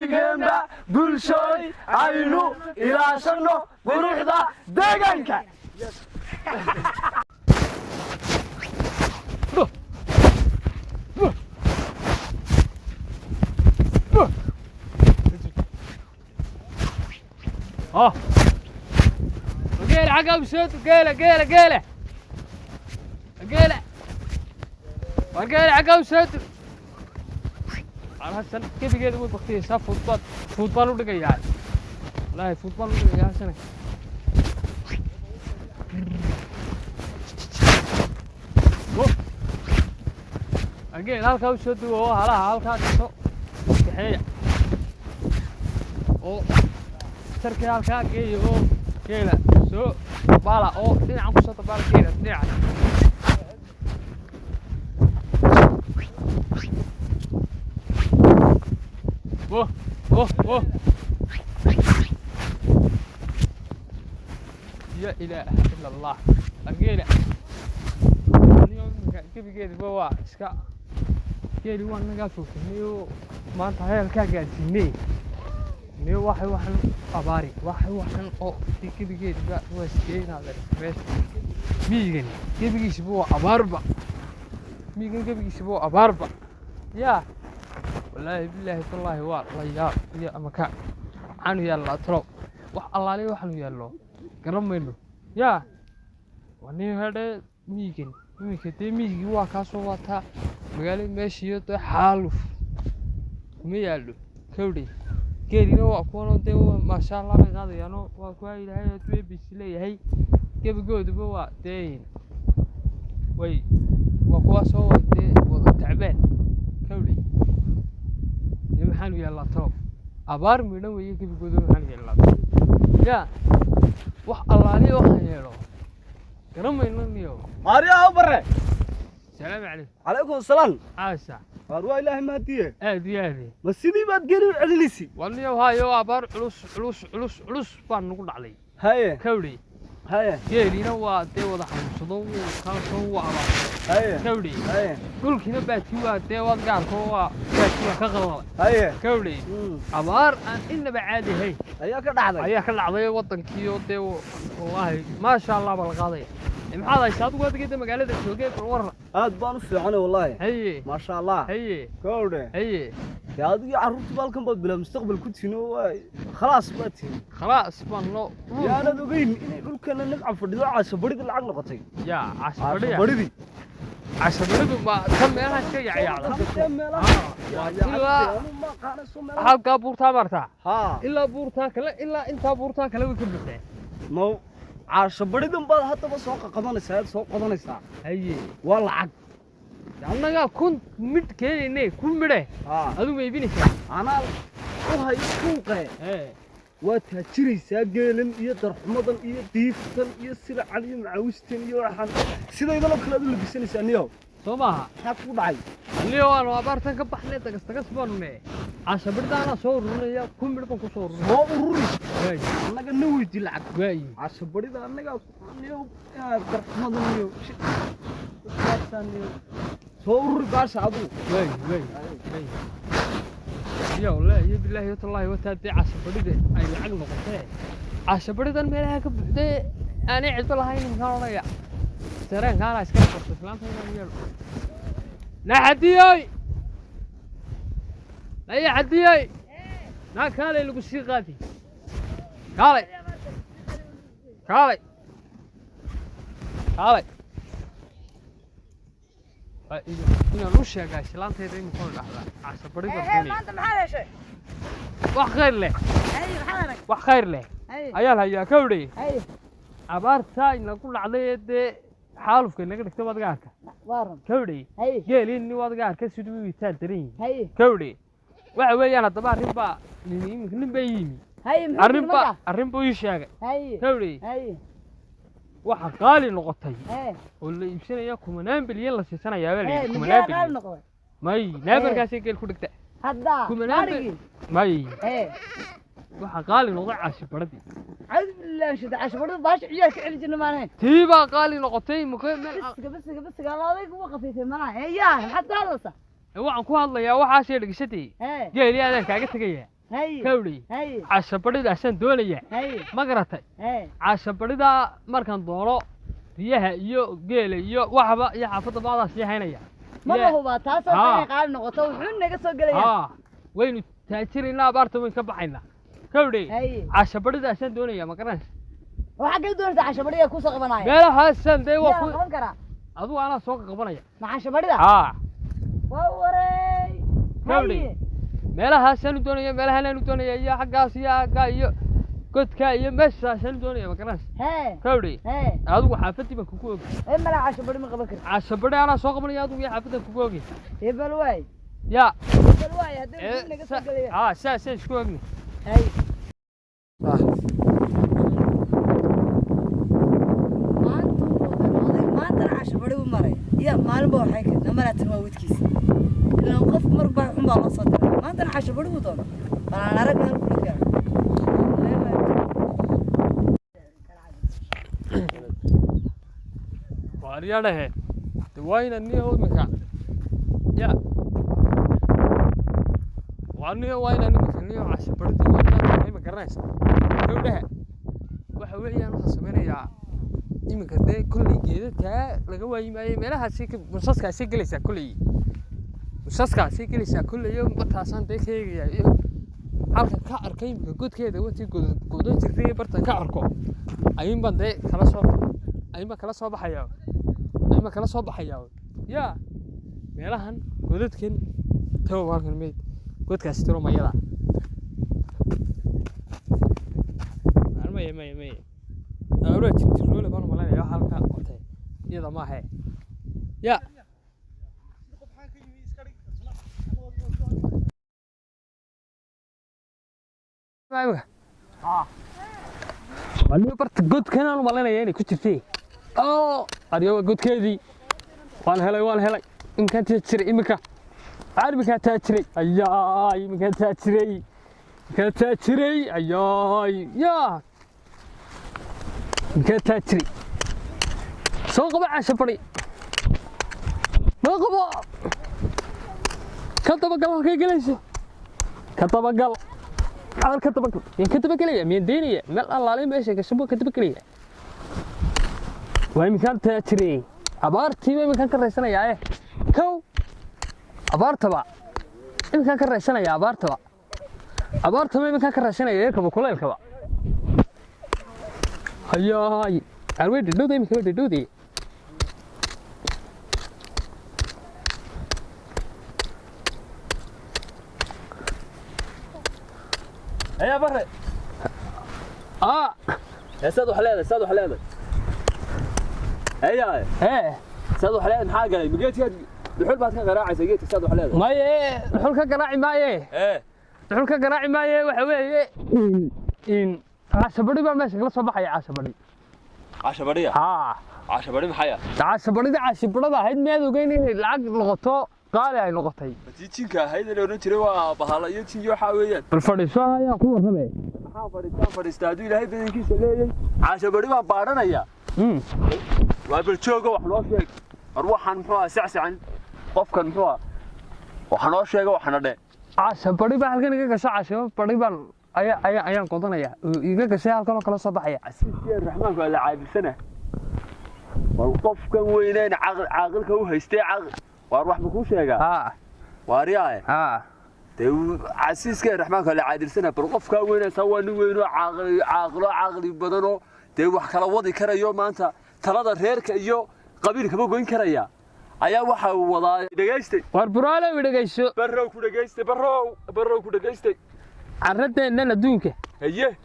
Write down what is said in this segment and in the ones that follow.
Gebigeenba bulshooy aynu ilaashano quruxda deegaanka. Ah. Geela xagga u soo geela geela geela geela war geela xagga u soo. Hasan gebigeeda way baktiyeysaa. Fuudbaad fuudbaan u dhigayaa, wallaahi fuudbaan u dhigayaa Hasane. Geel halkaa u soo dugo oo halaha halkaa kaso kaxeeya oo sarkii halkaa geeya oo geela soo dabaala oo dhinacan kusoo dabaala geela dhinacan. Wo wo wo ya ilaaha ila Allah, geela anigo iminka gebigeeduba waa iska geeli, waa nagaa foofinay oo maanta heelkaa gaadsiinay. Niyo waxay waxan abaari waxay waxan oo gebigeeduba waa sidee inaad aragto meesha miyigan gebigiisuba waa abaarba, miyigan gebigiisuba waa abaarba. Yaa wallaahi bilaahi tallaahi waa la yaab iyo amaka. Waxaanu yaallaa talow wax allaaliya waxaanu yaallo garan mayno. Yaa waa nin hedhe miyigan iminka dee miyigii waa kaasoo wataa magaalada meeshiiyo dee xaaluf kuma yaallo kawdhe. Geelina waa kuwanoo dee maasha Allah bay qaadayaanoo waa kuwa Ilaahay hadduu eebisi leeyahay gebigooduba waa dee way waa kuwaasoo waa dee wada tacbaan kawdhe. Dee maxaanu yaallaa talow abaar midhan weeye gebigooduba, maxaanu yaallaa? Yaa wax allaaliya waxaan yeelo garan mayno niyo. Maariya bare. Salaamu calaykum. Calaykum asalaam. Caasha. Waar waa Ilaahay mahadiye. Aad iyo aad. Ma sidii baad geeli u celinaysi? Waniyow hayo abaar culus culus culus culus baan nagu dhacday. Haye. Kawdhe. Haye. Geeliina waa dee wada xanuunsado wuu kaasoo wuu abaarsaday. Haye. Kawdhe. Haye. Dhulkiina baati waa dee waad gaarko waa baati waa ka qalalay. Haye. Kawdhe, abaar aan inaba caadi ahayn ayaa ka dhacday, ayaa ka dhacday waddankiiyo dee wallaahi maasha Allah baa la qaadaya. Maxaad haysaa adigu adigeeda magaalada joogee bal warra? Aad baan u fiicanay wallaahi. Haye. Maasha Allah. Haye. Kowdhe. Haye. Dee adigii carruurtuba halkan baad bilaa mustaqbal ku tihin oo waa khalaas baad tihin. Khalaas baan noo. Yaanad ogeyn inay dhulkana nimca fadhido caasho barida lacag noqotay? Yaa cashabadhiya? Caasho baridii. Cashabadhidu ma tan meelaha iska yacyacda? Tan meelaha. Ilaa halkaa buurtaa martaa haa ilaa buurtaa kale, ilaa intaa buurtaa kale way ka buuxdaa. No caasho baridan baad haddaba soo qaqabanaysaa, aad soo qodanaysaa. Haye. Waa lacag. Annagaa kun midh keenayne, kun midhe. Haa. Adigu ma iibinaysaa? Anaa u hayo suuqee. Ee waa taajiraysaa geelan iyo darxumadan iyo diiftan iyo siracan iyo macawistan iyo waxaan sidaydan oo kale aad u labisanaysaa niyow. Soo maaha? Maxaa kugu dhacay? Anniga waanu abaartan ka baxnay, tagas tagas baanu ne cashabadhidaanaa soo ururinaya, kun midh baan ku soo ururinaya. Soo ururi. Waayi. Annaga na weydii lacag. Waayi. Caasho barida annagaa niyow darxumadan niyow shit dadkaasaa niyow soo ururi baasha adigu. Waayi waayi waayi. Ya wallaahi iyo bilaahi tallaahi wataa dee cashabadhida ay lacag noqotee, cashabadhidan meelaha ka buuxdee aanay cidba lahayn maxaan odhanaya? Sareenkaana iska qorto islaanta inaan yeedho. Naa xadiyoy, naya xadiyoy, naa kaalay, lagu sii qaadi, kaalay kaalay kaalay. Waa inaan u sheegaa islaantayda imika dhahdaa cashabadhida doonaya. Maanta maxaad heshay? Wax khayr leh. Hay, maxaad arag? Wax khayr leh Hay. ayaa la hayaa kawdhe. Hay. Abaartaa inagu dhacday ee dee xaalufka inaga dhigtay waad gaarka. Waaran. Kawdhe. Hay. Geeliinni waad gaarka siduu u itaal daran yihin. Hay. Kawdhe, waxa weeyaan haddaba arrin baa nin iminka nin baa yimi. Hay, muxuu arrin yidhi baa markaa? Arrin buu ii sheegay. Hay. Kawdhe. Hay. Waxa qaali noqotay Hay. oo la iibsanaya kumanaan bilyan la siisanayaa baa la Hay. yidhi. Maxaa Kumanaan qaali bilyan noqday? May naabarkaasay geel ku dhigta. Hadda kumanaan marigii. May. Hay. Waxa qaali noqday caashi baradii. Cawdu billahi shida casho baash ciyaar ka celi jirna maanahayn. Tii baa qaali noqotay maka meel Bisiga bisiga bisiga alla adaygu waa khafiifay malaha. Hey, yaa maxaad ka hadlaysaa? Waxaan ku hadlayaa waxaasee dhegeshatay. Hey. Geeli adaan kaaga tegayaa. Haye. Kawdhi. Haye. Cashabadhidaasaan doonaya. Haye. Ma garatay? Haye. Cashabadhidaa markaan doono biyaha iyo geela iyo waxba iyo xaafadda baadaa sii haynaya. Ma la hubaa taasoo Haa. kale qaali noqoto wuxuu naga soo gelayaa. Haa, waynu taajiraynaa, abaarta waynu ka baxaynaa. Kawdhi. Haye. Cashabadhidaasaan doonaya, ma garanaysa? Waxaa kala doonaysaa cashabadhiga kusoo qabanaya. Meelahaasaan dee waa Yaa ku la qaban karaa? Adigu anaa soo qabanaya. Ma cashabadhida? Haa. Waa wareey. Kawdhi. Haye. Meelahaasaan doonaya, meelahaan doonaya iyo xaggaas iyo xaggaa iyo godkaa iyo meeshaasaan doonaya, ma garanaysa? Hee. Kawdhi. Hee. Adigu xaafaddii baan kugu ogi. Ee mala cashabadhi ma qaban kartid. Cashabadhi anaa soo qabanaya, adigu iyo xaafaddan kugu ogi. Ee bal waay. Yaa. Bal waay haddii wuxuu naga soo gelaya. Haa, saasaan isku ogni. Haye. Maanta wuu oday, maantana cashabadhi buu maray. Ya maalinba waxay keentay malaa tan waa wadkiisa. Ilaan qof mar baa xun baa loo soo diray. Maantana cashabadhi buu doonay. Bal aan aragna halkuu la gaaro. Haye waay. Waaryaadhahe, de waa inaan niyo iminka ya waa niyo, waa inaan iminka niyo cashabadhidii waa inaan doonay, ma garanaysa? Gabdhaha waxa weeyaan waxaan samaynayaa iminka dee kolley geedadkaa laga waayi maayo, meelahaasi musaskaasay gelaysaa kolley, musaskaasay gelaysaa kolley, iyo bartaasaan dee ka eegayaa iyo halkan ka arkay iminka godkeeda watii godan jirtay, bartan ka arko ayuun baan dee kala soo, ayuun baan kala soo baxayaa, ayuun baan kala soo baxayaa. Yaa meelahan godadkan tago, halkan meyd godkaasi tiro mayada. Maya maya maya, awra jirjiroole baan u malaynaya waxa halka qotay, iyada maahe ya. Imika waliba barta godkan aan u malaynaya inay ku jirtay oo aryo waa godkeedii. Waan helay, waan helay. Iminkaan taajiray, iminka aan iminkaan taajiray, ayaay, iminkaan taajiray, iminkaan taajiray, ayaay, yaa iminkaan taajiray. Soo qabo caasha fadhi, noo qabo, ka dabagal halkay gelayso, ka dabagal camal, ka dabagal. Miyaan ka dabagelaya? Miyaan daynaya? Meel allaalay meesha gasho baan ka dabagelaya. Waa iminkaan taajiray, abaartiiba iminkaan ka raysanayaa eh. Kow abaartaba iminkaan ka raysanaya, abaartaba, abaartaba iminkaan ka raysanaya ee kaba kuleylkaba. Hayaay, arwey dhadhowda iminka, way dhadhowday. Ayaa bare. Aa. Ee saad wax leedahay, saad wax leedahay, ayaa. Hee. Saad wax leedahay, maxaa galay? Ma geedkaad dhuxul baad ka garaacaysa geedka? Saad wax leedahay? Maye, dhuxul ka garaaci maaye. Ee. Dhuxul ka garaaci maaye. Waxa weeye in caashabadhi baa meesha kala soo baxaya, caashabadhi. Casha badhiya? Haa. Casha badhi maxaya? Caashabadhida, caashabadhada ahayd, miyaad ogeyn inay lacag noqoto, qaali ay noqotay? Tii jinka ahayd ee la odhan jiray waa bahala iyo jin iyo waxaa weeyaan. Bal fadhiiso, ayaan ku warramay. Maxaa fadhiistaa? Fadhiistaa hadduu ilaahay badankiisa leeyay, casha badhi baan baadhanaya. Waa bal jooga, wax noo sheeg. War waxaan muxuu ahaa sacsacan qofkan muxuu ahaa? Wax noo sheega, waxna dhe. Caashabadhi baa halkan iga gasho, caashabadhi baan ayaa ayaa ayaan qodanaya oo iga gashay halkan oo kala soo baxaya. Casiiskii raxmaanku waa la caabisana. War qofkan weyneyn caaqilka u haystay caaqil, waar wax ma kuu sheegaa? Haa. Waariyaaye. Haa. Dee casiiska raxmaanka la caadilsana, bal qofkaa weynaysaa waa nin weyn oo caaqil, caaqilo, caaqli badanoo dee wax kala wadi karayo, maanta talada reerka iyo qabiilkaba goyn karaya ayaa waxa uu wadaa. Dhegaystay. War buraale, dhegeyso. Barrow ku dhegaystay, barrow, barrow ku dhegaystay. Carradeennan adduunka. Haye.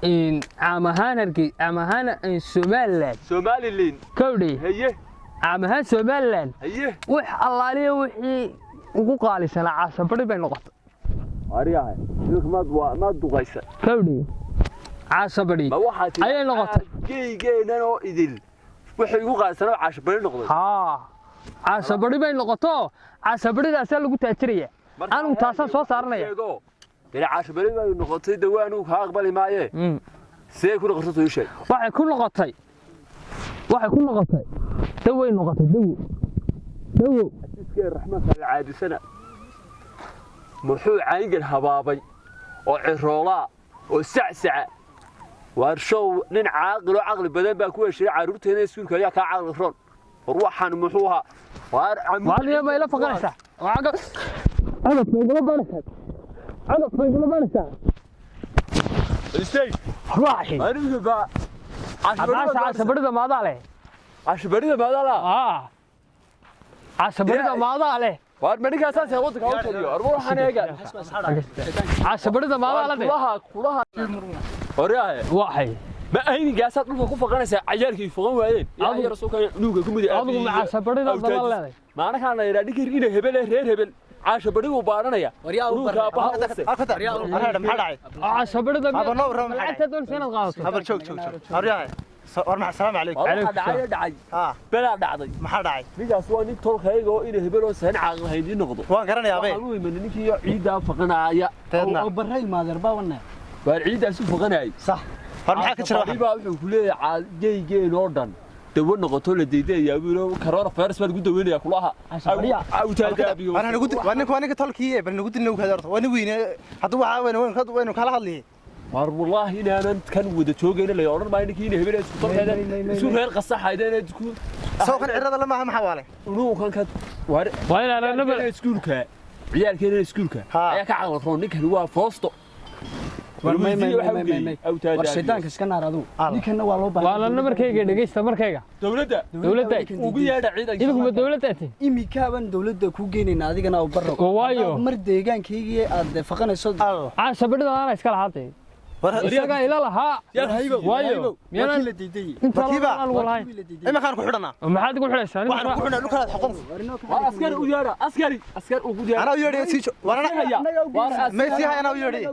In caam ahaan Hargey, caam ahaan in Somaliland. Somaliland. Kowdhi. Haye. Caam ahaan Somaliland. Haye. Wax allaaliya wixii ugu qaalisanaa caashabadhi bay noqotay. Waaryahay, iminka maad waa maad duqaysa. Kowdhi, caashabadhi Ma waxaa tii ayay noqotay. Geygeennan oo idil wixii ugu qaalisanaa caashabadhi noqday? Haa, caashabadhi bay noqoto, caashabadhidaasaa lagu taajiraya. Anigu taasaan soo saaranaya. Sheego dee, caashabadhi bay noqotay, dawa anigu kaa aqbali maaye. Sidee ku noqotay tuu sheeg? Waxay ku noqotay, waxay ku noqotay daway noqotay, dawo, dawo. Iskee raxmaanka la caadisana, muxuu cayngan habaabay oo ciroolaa oo sacsaca waar show nin caaqil oo caqli badan baa ku heshay carruurteena iskuulka ayaa kaa caqli roon war waxaan muxuu ahaa waar waaliya ma ila faqanaysaa waaga cagaf ma igula baanaysaa cagaf ma igula baanaysaa istay ruuxi anigu baa cashabarida maadaa leh cashabarida maadaa leh cashabarida maadaa leh waar maninkaas ee wadanka u taliyo war waxaan eega cashabarida maadaa leh kulaha kulaha horyahay waxay ma aynigaasaad dhulka ku faqanaysaa cayaalkii foqan waayeen yaa rasuulka nuuga ku midi adigu ma cashabarida daba leedahay maanakaan la yidhaa dhinkii ina hebel ee reer hebel caashabarigu baaranaya nuuga aabbaha use cashabarida lacagta doonaysa inaad qaadato habar joog joog joog horyahay war maxaa salaam calaykum waxa dhacay dhacay belaa dhacday maxaa dhacay ninkaas waa nin tolkayga oo ina hebel oo sahan caaqil hayn ii noqdo waan garanayaa be waxaan u imanay ninkii ciiddaa faqanaaya teedna oo barray maadeer baa wanaa waar ciiddaas u faqanaayay sax war maxaa ka jira baa wuxuu ku leeyahay geygeen oo dhan dawo noqoto la diidayaa buu yidhi corona virus baa lagu daweynayaa kulaha waa ninka tolkii bal nagu dilna horta waa nin weyne hadduu waxaa weyne waynu kala hadliye war wallaahi inaanan kan wada joogayna la odhan maayo ninkii ina hebel isku tolkeeda isku reer qasaxaydeen isku soo kan cirada lama maxaa waale unuukan ka war waa inaan iskuulka ciyaalkeena iskuulka ayaa ka caqli roon ninkan waa foosto war shaydaanka iska naar adigu ninkanna waa loo baahan waa la markayga dhageysta markayga dawladda dawladda ugu yeedha ciidanka idinku ma dawladda atin imikaaban dawladda ku geynayna adigana u barro waayo mar deegaankaygii aad faqanayso cashabarida ana iska lahaatay isagaa ila lahaa waayo miyaan la diiday markiiba imakaan ku xidhanaa maxaad ku xidhaysaa waxaan ku xidhanaa dhulkaad xuqun waa askari u yeedha askari askari ugu yeedha anaa u yeedhay sii war ana ma sii hay anaa u yeedhay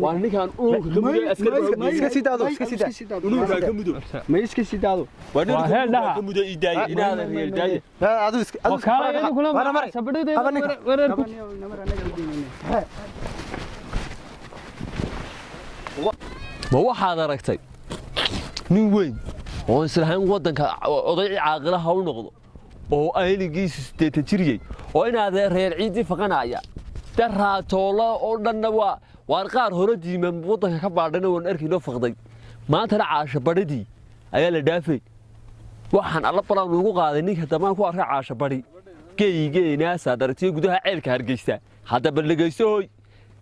waa ninkaan unuunka ka mudo askari iska sii daado iska sii daa unuunka ka mudo ma iska sii daado waa ninkaan ka mudo ii daayay inaadan reer daayay adu iska adu iska maray cashabarida ma waxaad aragtay nin weyn oo islahayn waddanka oday caaqilaha u noqdo oo ayligiisu 80 jiriyey oo inaad reer ciidii faqanaya daraatoola oo dhanna waa waar qaar hore diiman waddanka ka baadhana waan arkaynoo faqday maantana caasho badhidii ayaa la dhaafay waxaan alla balaan ugu qaaday ninka dambaan ku arkay caasho badhi geygeenaasaad aragtiyo gudaha ceelka hargeysa haddaba dhegeyso hoy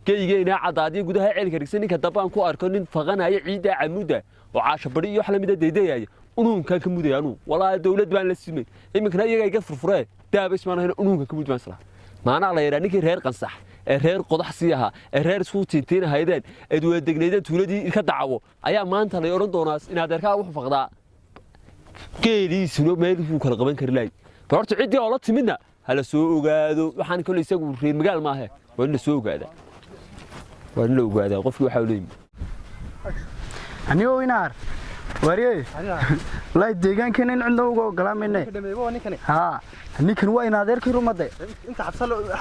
geygeena cadaadiyo gudaha ceelka hargeysa ninka dambaan ku arko nin faqanaya ciidda camuda oo caasho badhi iyo wax lamida deydayaya unuunkan ka mudaya anuu walaahi dawlad baan la simay iminkana iyagaa iga furfuree daaba ismaan ahayna unuunkan ka mud baan islaha maanaa la yidhaa ninkii reer qansax ee reer qodax sii ahaa ee reer isku tiintiin ahaydeen eed wadegnaydeen tuuladii ka dacawo ayaa maanta lay odhan doonaa in adeerkaa wuxuu faqdaa geeliisuna meel buu kala qaban kari lahay bal horta ciddii oo la timidna ha la soo ogaado waxaan kolley isagu reer magaal maahe waa in la soo ogaadaa waa in la ogaadaa qofkii waxaa la yimid anigoo inaar wariyey wallaahi deegaankeena in cidna uga ogolaamayne haa ninkan waa in adeerkii rumade inta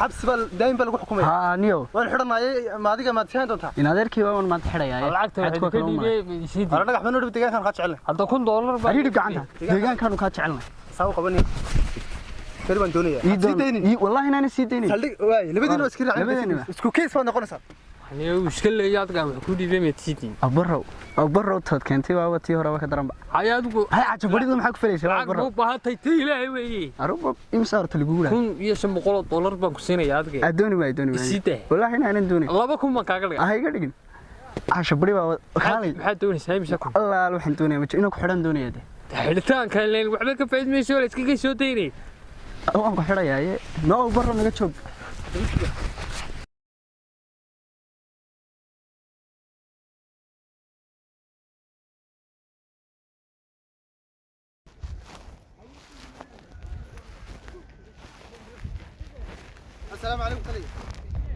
xabsi baa daa'im baa lagu xukumaya haa niyo waan xidhanaayay ma adiga maad sihayn doontaa in adeerkii baan maanta xidhayaa lacagta waxay ka dhiibay hore dhagax baan u dhib deegaankan kaa jecelnay hadda $1000 baa adhiidhib gacanta deegaankaanu kaa jecelnay saa u qabanaya kari baan doonayaa sii daynin wallaahi inaana sii daynin saldhig waay labadiina waa iska raacin isku keys baad noqonaysaa anigu iska leeyahay adgaan wax ku dhiibay meedsiitiin abarrow abarrow tood keentay waaba tii horeba ka daranba hay adigu hay cajabadhidu maxaa ku falaysaa lacag abarrow u baahatay tii ilaahay weeye aruba imsa horta lagugu lahaa $1500 baan ku siinayaa adiga aad dooni waayo dooni waayo Isii daa. wallaahi inaanan doonin 2000 baan kaaga dhigaa ha iga dhigin cajabadhi baa kaalay maxaad doonaysaa imisa kun allaal waxaan doonayaa ma jiro inaan ku xidhan doonayaa de xidhitaanka ileen waxba ka faa'iid mayso la iskaga soo daynay waan ku xidhayaaye noo abarrow naga joog السلام عليكم تلي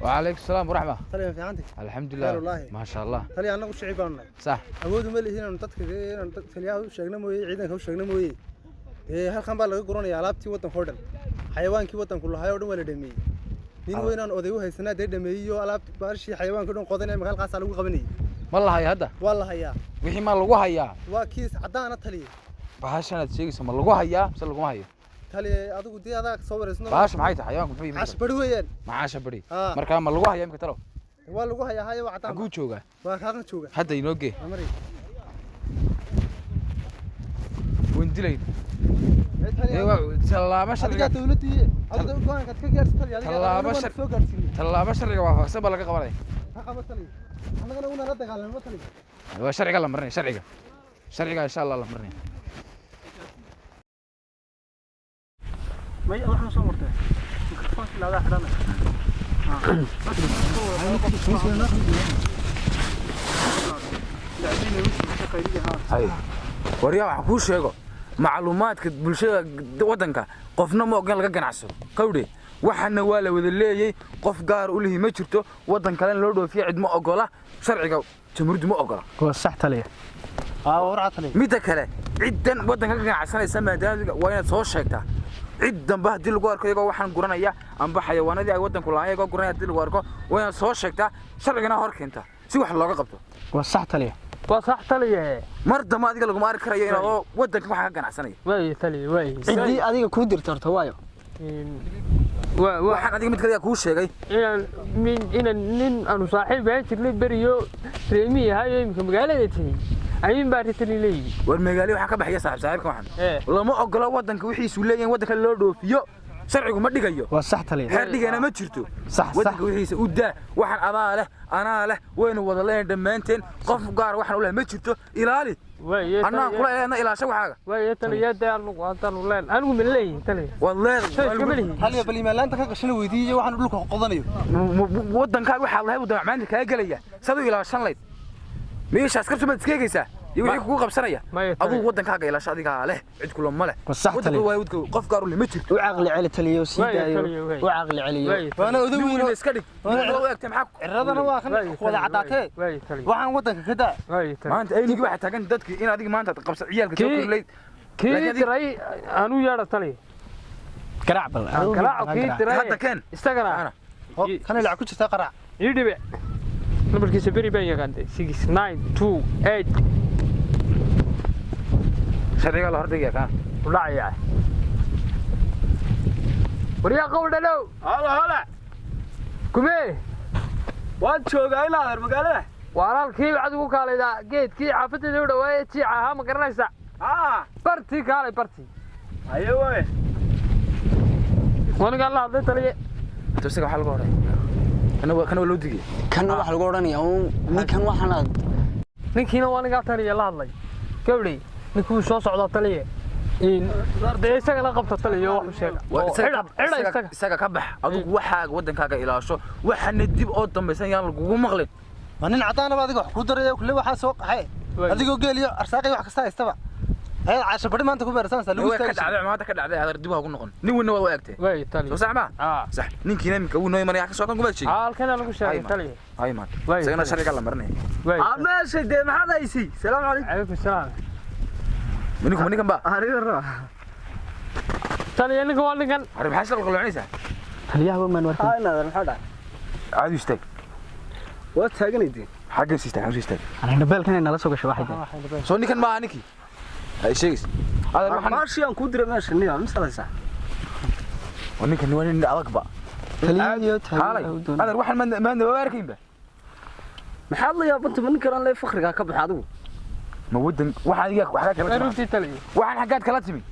وعليكم السلام ورحمة تلي في عندك الحمد خير لله والله. ما شاء الله تلي anagu shicib baan nahay صح awood uma lihin inaanu dadka inaanu dad taliyaha u sheegna mooye ciidanka u sheegna mooye dee halkan baa laga guranaya alaabtii waddanka oo dhan xayawaankii waddanku lahaa oo dhan waa la dhameeyey nin weynaan oday u haysanaa dee dhameeyey oo alaabti baashii xayawaanka o dhan qodanaya magaalkaasaa lagu qabanayay ma la hayo hadda waa la hayaa wixii ma lagu hayaa waa kiis caddaana taliye bahashan aad sheegayso ma lagu hayaa mise laguma hayo taliye adigu dee adaa soo wareysno bahasha maxay tahay xayawaanku muxuu yimid cash bari weeyaan macaasha bari Haa. marka ma lagu hayaa imika talo Waa lagu hayaa haya waa cadaan. Xaguu joogaa? Waa kaakan jooga. Hadda inoo gee. Amari. Wayn dilayn. Tallaabo sharciga adiga dawladdii adiga go'aankaad ka gaarsi taliya adiga Tallaabo soo gaarsiinay. Tallaabo sharciga waafaqsan baa laga qabanaya. Ha qaba taliya, annagana una la dagaalamay taliya. Waa sharciga la marinaya, sharciga insha Allah la marinaya. May waxaan soo martay mikrofoonka laadaa xidhanay. Hay waryaa, waxaan kuu sheego macluumaadka bulshada waddanka qofna ma ogan laga ganacsado kawdhe. Waxaana waa la wada leeyay, qof gaar u lihi ma jirto. Waddan kalena loo dhoofiya cid ma ogola, sharciga jamhuuriyaddu ma ogola. Waa sax taliya. Warca taliya. Midda kale, ciddan waddanka ka ganacsanaysa maadaama waa inaad soo sheegtaa cid dambe haddii lagu arko iyagoo waxaan guranaya amba xayawaanadii ay waddanku lahayn iyagoo guranaya haddii lagu arko, waa inaad soo sheegtaa, sharcigana hor keentaa si wax looga qabto. Waa sax taliya. Waa sax taliye. Mar dambe adiga laguma arki karayo inaad waddanka waxa ka ganacsanaya. Waay taliye, waay. Ciddii adiga kuu dirta horta waayo. Waxaan adiga mid kale kuu sheegay inaan min inaan nin aanu saaxiib ahaan jirnay beriyo reemi ahayo imika magaalada tegey ayin baa ritani leeyihi. War magaali waxaa ka baxaya saaxiib saaxiibka waxaan lama ogola waddanka wixiisu leeyahay waddanka loo dhoofiyo, sharcigu ma dhigayo. Waa sax taliya. Xeer dhigayna ma jirto. Sax. Waddanka wixiisa u daa. Waxaan adaa leh, anaa leh, waynu wada leenahay dhammaanteen. Qof gaar waxaan u leh ma jirto. Ilaali annaan kula ilaalina, ilaasha waxaaga. Waay taliye, dee anigu haddaanu leen anigu ma leeyihin taliye. Waad leedahay. Taliya, bal iimaanlaanta ka qashina weydiiyey waxaan dhulka qodanayo. Waddankaaga waxaad lahayd waddan maanta kaa gelaya saad u ilaashan layd meesha askartu maad iska eegaysaa iyo wixii kugu qabsanaya. Adigu waddankaaga ilaasha, adigaa leh, cid kula ma leh. Waddanka qof gaar u leh ma jirto. U caqli celi taliyo, sii daayo, u caqli celiyo. Waana oday weyn iska dhig oo eegtay maxaa ciradana waa kan wada cadaatee waxaan waddanka ka daa. Maanta aynigii waxaa taagan dadkii in adiga maanta qabsa ciyaalka soo korleyd. Kii diray aanu yeedha taliye. Garaac bal. Garaac kii diray. Hadda keen. Isagana kana lacag ku jirtaa qaraac. Ii dhibe nambarkiisa beri baan yaqaantay 6 9 2 8. Sharciga la hordhigaya kaan udhacaya. Waryaa qowdhalow. Hala hala. Kumee? Waan joogaa ilaa adeer magaalada. Walaalkii waxaad ugu kaalaydaa geedkii xaafadeeda u dhawaayee jiica ahaa, ma garanaysaa? Bartii kaalay, bartii. Haye waay. Wanigaan la hadlay taliye. Isaga waxaa lagu odhanaya kana waa kana waa loo digaya. Kanna waxaa lagu odhanaya ninkan waxaan aad Ninkiina waa ninkaa taliye la hadlay gabdhay. Ninkuu soo socdaa taliye, dee isaga la qabta taliye, wax u sheega xidha isaga. Isaga ka bax adigu, waxaaga waddankaaga ilaasho, waxaana dib oo dambaysan yaan lagugu maqlin. Ma nin caddaanaba adiga wax kuu daraya kule waxaa soo qaxay adigoo geel iyo arsaaqay wax kasta haystaba ayaad caasho bari maanta ku beersanaysaa lagu ka dhacday maanta ka dhacday adar dib ha ku noqon. Nin weynna waad u eegtay. Waay taliye. Soo sax ma sax? Ninkiina iminka wuu noo imanaya ka socdan kumaad sheegin. Halkana lagu sheegay taliye. Hay maanta isagana sharciga la marinaya. Meesha dee maxaad haysay? Salaamu calaykum. Calaykum salaam. Ninku ma ninkan ba? Aniga raba. Taliye, ninkan waa ninkan. Arrin maxaa shaqo qaloocinaysaa? Taliyaha maan warkan. Haa inaadan maxaa dhacay? Caadi istaag. Waa taaganaydeen. Xaggan sii istaag, xaggan sii istaag. Anina beelkan nala soo gashay waxay tahay. Soo ninkan maaha ninkii ay sheegaysa adeer? Waxaan maashii aan kuu diray meesha niyo misalaysaa. Waa ninkan, waa nin adag ba. Taliyaha xaalay adeer, waxaan maadna waa arkaynba. Maxaad la yaabanta? Ma ninkan aan lee fakrigaa ka baxa adigu? Ma waddan waxa adiga waxaa kala timi runtii taliye. Waxaan xaggaad kala timi?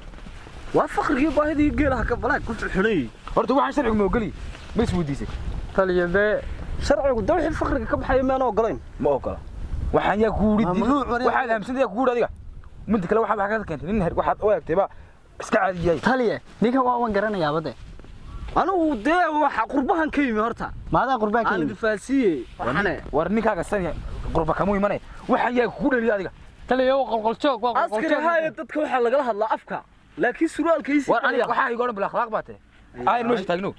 Waa fakrigii baahidii geelaha ka balaag ku xidhay. Horta waxaan sharcigu ma ogoli, ma isweydiisay taliye? Dee sharcigu da wixii fakriga ka baxaya maana ogolayn. Ma ogola. Waxaan yaa kugu yidhi waxaad aaminsan yaa kugu yidhi adiga midda kale waxaa ka keentay nin waxaad u eegtay ba iska caadi yahay. Taliye, ninkan waa waan garanayaa bade. Anigu dee waxa qurbahan ka yimi horta. Maadaa qurbaan ka aan yimi? Difaasiye waxane. War ninkaaga san qurba kamuu imanay, waxaan yaa kugu dhaliya adiga? Taliye waa qolqoljoog, waa askari qolqoljoog. Haaya dadka waxaa lagala hadlaa afka, laakiin surwaalkiisi. War aniga waxaa iga odhan bil akhlaaq baa tahay, ayr meesha taagno.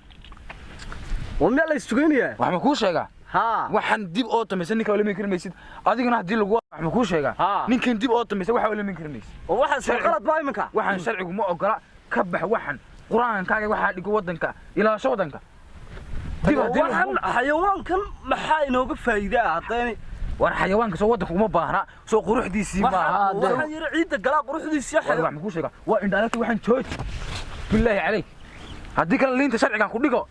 Waa miyaa la isugaynayaa? Wax ma kuu sheegaa? Haa. Waxaan dib oo dambaysan ninka wala min kari maysid adigana haddii lagu wax ma kuu sheegaa? Haa. Ninkan dib oo dambaysan waxa wala min kari maysid. Oo waxaa soo qalad baa iminka. Waxaan sharcigu ma ogola, ka bax. Waxan qur-aankaaga waxaa dhigo waddanka ilaasho, waddanka dib haddii waxaan xayawaankan maxaa inooga faa'iide ah haddayna war xayawaanka soo waddanka uma baahna, soo quruxdiisii maaha. Waxaan yara ciidda galaa quruxdiisii. War wax ma kuu sheegaa? Waa indha adagta. Waxaan jooji bilaahi calayk, haddii kale liinta sharcigan ku dhigo.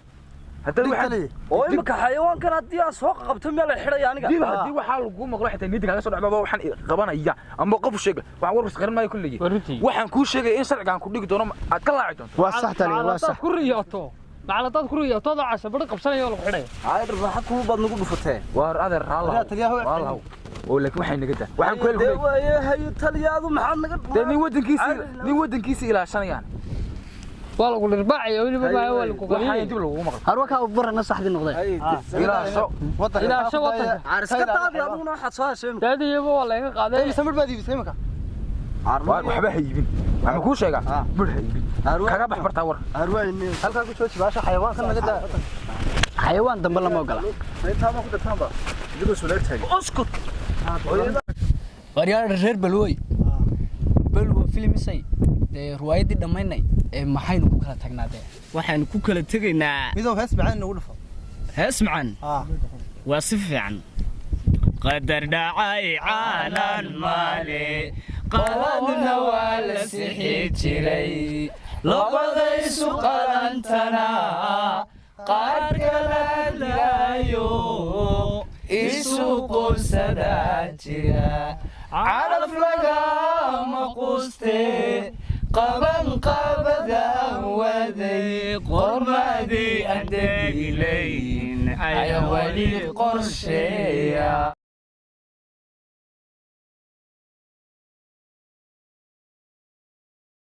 Haddaad waxaan Oo imika xayawaankan haddii aan soo qabto meel la xidhaya aniga. Dib haddii waxaa lagu maqlo xitaa niyadda kaaga soo dhacba waxaan qabanaya amba qof sheega waxaan warkas qarin maayo kulligii. Waxaan kuu sheegaya in sharcigaan ku dhigi doono aad ka laaci doonto. Waa sax taliya, waa sax. Ku riyooto macaladaad ku riyooto adoo casho bari qabsanaya oo lagu xidhaya. Ay raaxa kugu baad nagu dhufatee. Waar adeer raalaw raalaw oo laakiin waxay naga daa waxaan ku Dee waaye hayo taliyaadu maxaad naga dee nin wadankiisa ilaashanayaan waa lagu dhirbaacaya weliba baa waa lagu waxaan qaliyay dib lagugu maqlo. Harwakaa u barana saxdii noqday. Ilaasho ilaasho wadanka. Iska daadi adiguna waxaad soo heshay imika. Daadiyaba waa laga qaaday. Imisa midh baad iibisay imika? Waar waxba ha iibin, waxaan kuu sheegaa midh ha iibin, kaga bax bartaa war. Halkaa ku jooji baasha xayawaankan naga daa. Xayawaan dambe lama ogola. Uskut. Waryaal reer Balwoy, Balwo filmisay dee ruwaayaddii dhammaynay ee maxaynu ku kala tagnaa dee? Waxaan ku kala tegaynaa Midow hees macaan nagu dhufo. Hees macaan waa si fiican. Qadar dhacay caalan maale qaladna waa la sixi jiray labadaysu qalantana qaar kala dilaayo isu qoonsadaa jira calaf lagama quste qaban qabadaan waday qormadii aan degilayn ayaa weli qorsheeya.